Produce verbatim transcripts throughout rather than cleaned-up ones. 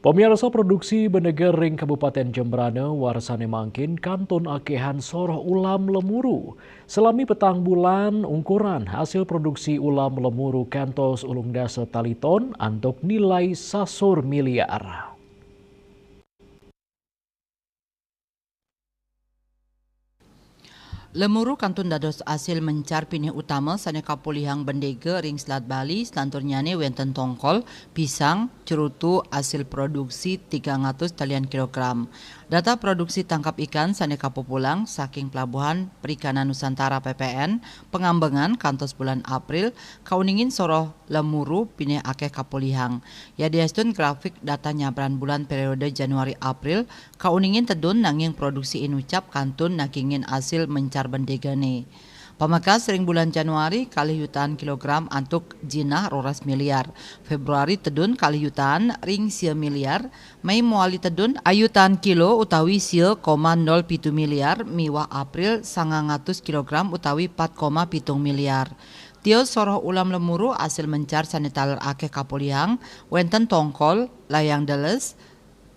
Pemirsa, produksi bendege ring Kabupaten Jembrana warsane mangkin kantun akehan soroh ulam lemuru. Selami petang bulan ungkuran, hasil produksi ulam lemuru kantos ulung dasa tali ton antuk nilai sasur miliar. Lemuru kantun dados asil mencar pinih utama sane kapolihang bendege ring Selat Bali, selanturnyane wenten tongkol, pisang, cerutu, asil produksi tigang atus talian kilogram. Data produksi tangkap ikan sane kapupulang saking Pelabuhan Perikanan Nusantara P P N Pengambengan kantos bulan April kauningin soroh lemuru pinih akeh kapolihang. Yadiastun grafik data nyabran bulan periode Januari-April kauningin tedun, nanging produksi inucap kantun nagingin asil mencar bendegene. Pamekas ring bulan Januari kalih yutaan kilogram antuk jinah roras miliar. Februari tedun kalih yutaan ring sia miliar, Mei mawali tedun ayutaan kilo utawi sia koma nol pitu miliar, miwah April sangang atus kilogram utawi pat koma pitung miliar. Tios soroh ulam lemuru asil mencar sane taler akeh kapolihang, wenten tongkol, layang deles,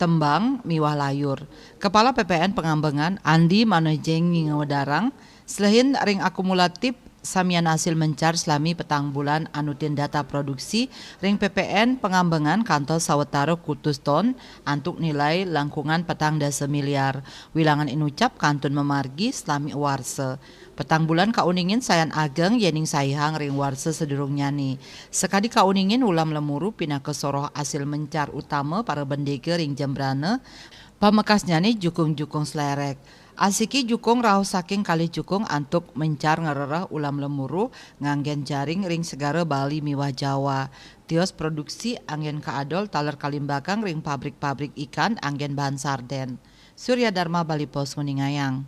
tembang, miwah layur. Kepala P P N Pengambengan, Andi Manojeng, ngingewedarang, selehin ring akumulatif samian asil mencar selami petang bulan anutin data produksi ring P P N Pengambengan kantos sawetara kutus ton antuk nilai langkungan petang dasa miliar. Wilangan inucap kantun mamargi selami warsa. Petang bulan kauningin sayan ageng yening saihang ring warsa sadurungnyane. Sakadi kauningin ulam lemuru pinaka soroh asil mencar utama para bendega ring Jembrana, pamekasnyane jukung-jukung slerek. Asiki jukung rauh saking kalih jukung antuk mencar ngrereh ulam lemuru nganggen jaring ring segara Bali miwah Jawa. Tios produksi anggen kaadol taler kalimbakang ring pabrik-pabrik ikan anggen bahan sarden. Surya Dharma, Bali Post, nguningayang.